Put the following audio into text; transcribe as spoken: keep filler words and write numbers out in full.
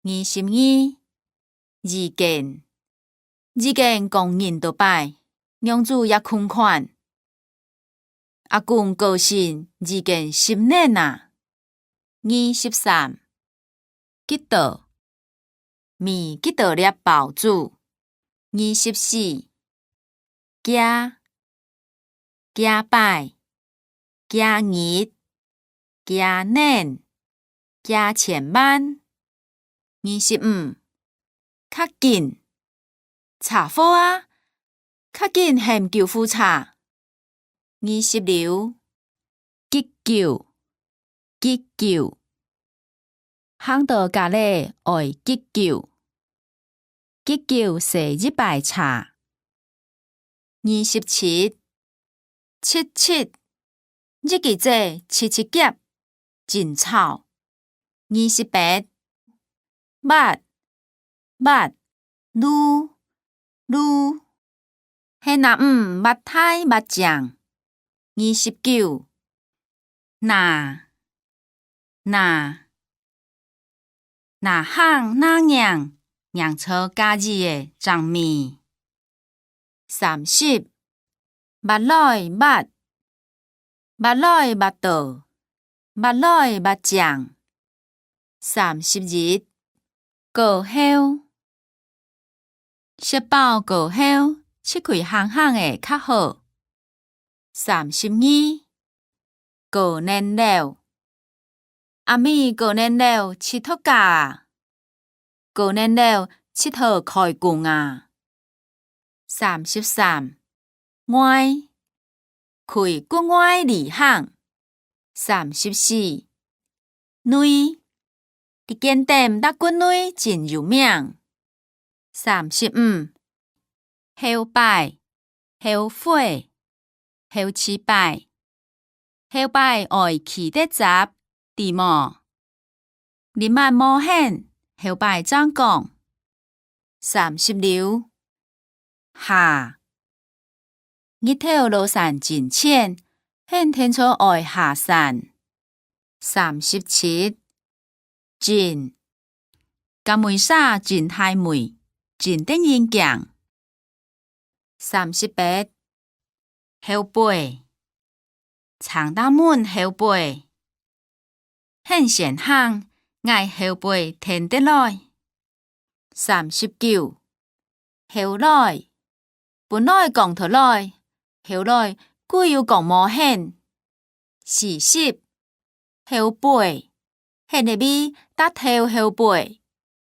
二十二，已經。已經講恁多擺，娘子也共款。阿公過身已經十年啊。二十三，幾多？味幾多粒包子？二十四，幾，幾擺，幾日，幾年，幾千萬。二十五，較緊，車禍啊，較緊喊救護車。二十六，急救，急救。行到隔籬愛急救，急救駛一擺車。二十七，七七，一支箭七七夾，真吵。二十八，斡，斡，擼，擼，係若姆斡大斡靚。二十九，那，那，那行那䀴，䀴著家己个正味。三十，斡來斡，斡來斡倒，斡來斡靚。三十一，過後。食飽過後，出去行行仔較好。三十二，過年了。阿姆過年了，佚佗假啊。過年了，佚佗開工啊。三十三，外，去國外旅行。三十四，內，這間店在國內真有名。三十五，後擺，後悔，後一擺，後擺愛記得接，知無？這滿無閒，後擺正講。三十六，下，日頭落山進前， 肯定著愛下山。三十七，真，該尾蛇真大尾，真得人驚。三十八，後背，長大門後背，肯先行，𠊎後背跈得來。三十九，後來， 本來講討來，後來佢又講無閒。四十，後背，係哪位在頭後背，